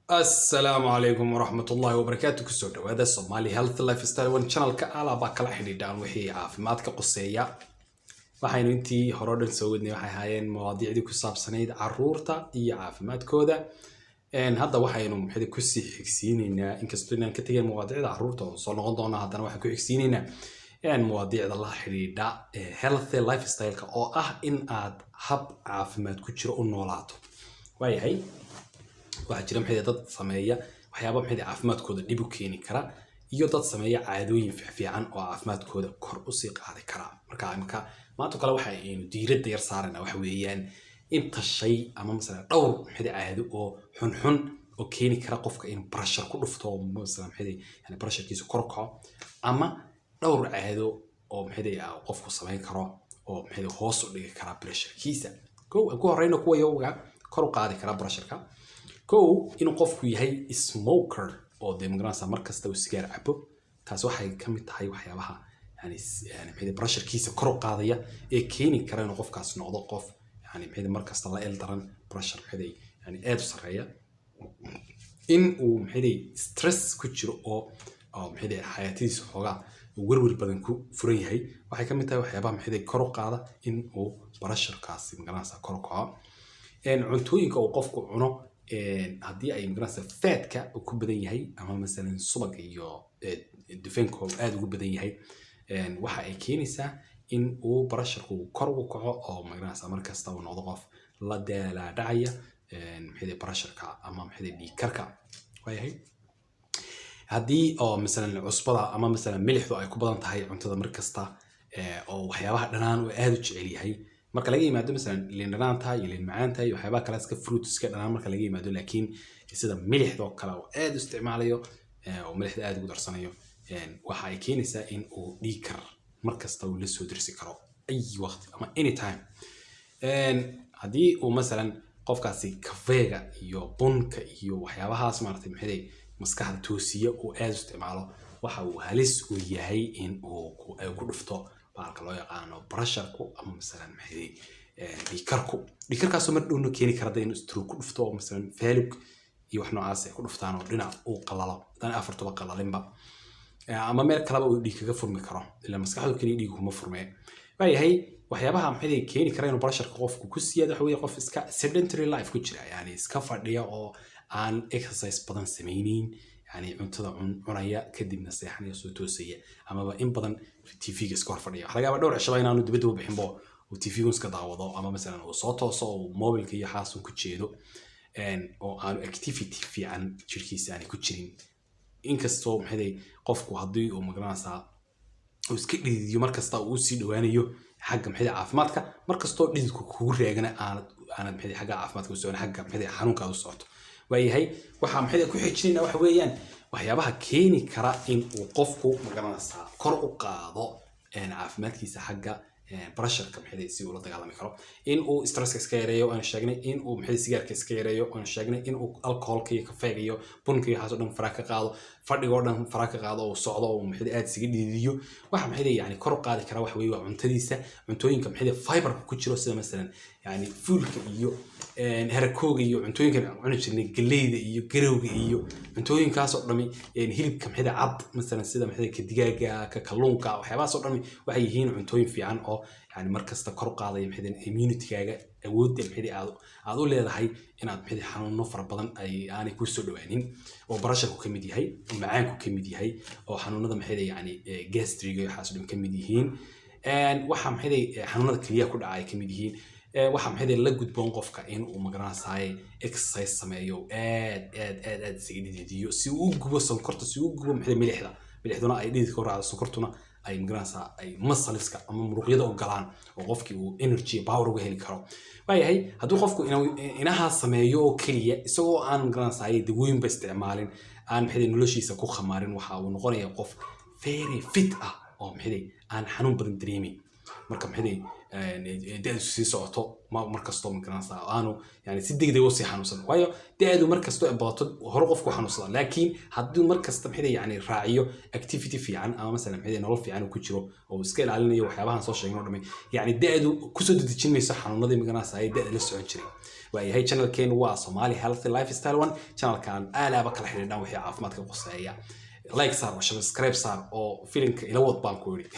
Asalaamu calaykum waraxmatullaahi wabarakaatu. Kusoo dhawaada Somali Health Lifestyle One, channelka alaabaa kala xidhiidhaan wixii caafimaadka quseeya. Waxaynu intii hore o dhan soo wadnay waxay ahaayeen mawaadiicdii ku saabsanayd caruurta iyo caafimaadkooda. Hadda waxaynu maxay kusii xigsiineynaa, inkastoo inaan ka tegayn mawaadiicda caruurta oo soo noqon doona, haddana waxaan ku xigsiineynaa mawaadiicda la xidhiidha healthy lifestyle-ka, oo ah in aad hab caafimaad ku jiro u noolaato. Waayahay, waxaa jira maxay dad sameeya waxyaaba maxay caafimaadkooda dhib u keeni kara iyo dad sameeya caadooyin fiican oo caafimaadkooda kor usii qaadi kara. Marka imika maanta kale waxa aynu diiradda yar saarayna waxa weeyaan inta shay ama masalan dhowr maxay caado oo xunxun oo keeni kara qofka inuu pressure ku dhufto oo masalan maxay yani pressurekiisu kor u kaco, ama dhowr caado oo maxay qofku samayn karo oo maxay hoos u dhigi kara pressurekiisa. Kow, aan ku horeyno kuwa iyaga kor u qaadi kara pressureka. Kow, inuu qofku yahay smoker oo dee magaranaysaa mar kasta uu sigaar cabo. Taas waxay ka mid tahay waxyaabaha yani maxay pressurekiisa kor u qaadaya ee keeni kara inuu qofkaas noqdo qof yani maxay mar kasta la ildaran pressure maxay yani aad u sarreeya. In uu maxay stress ku jiro oo maxay xayaatadiisa xoogaa werwer badan ku furan yahay waxay ka mid tahay waxyaabaha maxay kor u qaada in uu pressurekaasi magaranaysaa kor u kaco. Cuntooyinka uu qofku cuno, haddii ay magaranaysaa fatka uu ku badan yahay ama masalan subaga iyo dufanka uu aad ugu badan yahay, waxa ay keenaysaa in uu pressureku kor ugu kaco oo magaranaysaa mar kasta uu noqdo qof la daalaa dhacaya maxay pressureka ama maxay dhiig karka. Waayahay, haddii oo masalan cusbada ama masalan milixdu ay ku badan tahay cuntada mar kasta, oo waxyaabaha dhanaan uu aad u jecel yahay, marka laga yimaado masalan liin dhanaanta iyo liin macaanta iyo waxyaabaha kale iska fruitska dhanaan marka laga yimaado, laakiin sida milixda oo kale oo aad u isticmaalayo, oo milixda aad ugu darsanayo, waxa ay keenaysaa in uu dhiig kar mar kasta uu la soo dirsi karo ay waqti ama anytime. Haddii uu masalan qofkaasi kafeega iyo bunka iyo waxyaabahaas maaragtay maxay maskaxda toosiya uu aad u isticmaalo, waxa uu halis u yahay in uu ay ku dhufto bahalka loo yaqaano pressureku ama masalan maxay dhiigkarku. Dhiigkarkaasoo mar dhowna keeni kara inuu stroke ku dhufto oo masalan faalug iyo wax noocaas ay ku dhuftaan oo dhinac uu qalalo, haddana afartuba qalalinba, ama meel kaleba uu dhiig kaga furmi karo, ilaa maskaxdu keliya dhiig kuma furmee. Waayahay, waxyaabaha maxay keeni kara inuu pressureka qofku ku siyaado waxa weeye qof iska sedentary life ku jira, yani iska fadhiya oo aan exercise badan samaynayn, yani cuntada cunaya, kadibna seexanaya, soo toosaya, amaba in badan TV-ga iska hor fadhiya. Waxa laga yaabaa dhowr cishaba inaanu dibadda u bixinbo, uu TV-gu iska daawado, ama masalan uu soo tooso oo mobilka iyo xaasun ku jeedo, oo aanu activity fiican jirkiisa aanay ku jirin. Inkastoo maxay qofku haddii uu magaranaysaa uu iska dhidiyo mar kasta uu usii dhawaanayo xagga maxay caafimaadka, mar kastoo dhididku kugu raagana aanad maxay xagga caafimaadka u socon, xagga maxay xanuunka aad u socoto. Waayahay, waxaa maxay ku xijinayna waxa weeyaan waxyaabaha keeni kara in uu qofku magaranaysaa kor u qaado caafimaadkiisa xagga pressureka, maxay si uu la dagaalami karo: in uu stresska iska yareeyo aanu sheegnay, in uu maxay sigaarka iska yareeyo aanu sheegnay, in uu alcoholka iyo kafeega iyo bunka iyo waxaas oo dhan faraha ka qaado, fadhiga oo dhan faraha ka qaado, oo socdo oo maxay aad isaga dhidiyo. Waxa maxay yani kor u qaadi kara waxa weeye waa cuntadiisa, cuntooyinka maxay fiberka ku jiro, sida masalan yani fuulka iyo harakooga iyo cuntooyinkan aan cuni jirnay, galleyda iyo garowga iyo cuntooyinkaas oo dhami, hilibka maxay cad masalan sida maxay ka digaaga, ka kalluunka, waxyaabahaas oo dhami waxay yihiin cuntooyin fiican oo yani mar kasta kor u qaadaya maxay immunity-gaaga, awoodda maxay aad u leedahay inaad maxay xanuuno fara badan ay aanay kuu soo dhawaanin, oo pressureku ka mid yahay, oo macaanku ka mid yahay, oo xanuunada maxay yani gastriga iyo waxaas oo dhan ka mid yihiin. Waxa maxay xanuunada keliyaha ku dhaca ay ka mid yihiin. Waxa maxay la gudboon qofka in uu magaranaysaay exercise sameeyo, aad aad aad aad isaga dhididiyo, si uu u gubo sonkorta, si uu u gubo maxay milixda, milixduna ay dhididka u raacdo, sonkortuna ay magaranaysaa ay muscleska ama muruqyada u galaan oo qofkii uu energy power uga heli karo. Waayahay, hadduu qofku inahaa sameeyo oo keliya, isagoo aan magaranaysaay dawooyinba isticmaalin, aan maxay noloshiisa ku khamaarin, waxa uu noqonayaa qof very fit ah oo maxay aan xanuun badan dareemeyn. Marka maxay da'du sii socoto, ma mar kastoo, ma garanaysaa, aanu yani si degdeg u sii xanuunsan, waayo da'du mar kastoo ay badato hore qofku xanuunsada. Laakiin haddii mar kasta, maxay, yani raaciyo activity fiican ama masalan, maxay, nolol fiican uu ku jiro oo iska ilaalinayo waxyaabahan soo sheegnay oo dhamay, yani da'du kusoo dedejin mayso xanuunadii, ma garanaysaa, ay da'da la socon jiray. Waayahay, channelkeenu waa Somali Healthy Lifestyle One, channelkan aalaaba kala xidhiidhan wixii caafimaadka quseeya. Like saar oo subscribe saar oo filimka ila wad baan ku yidhi.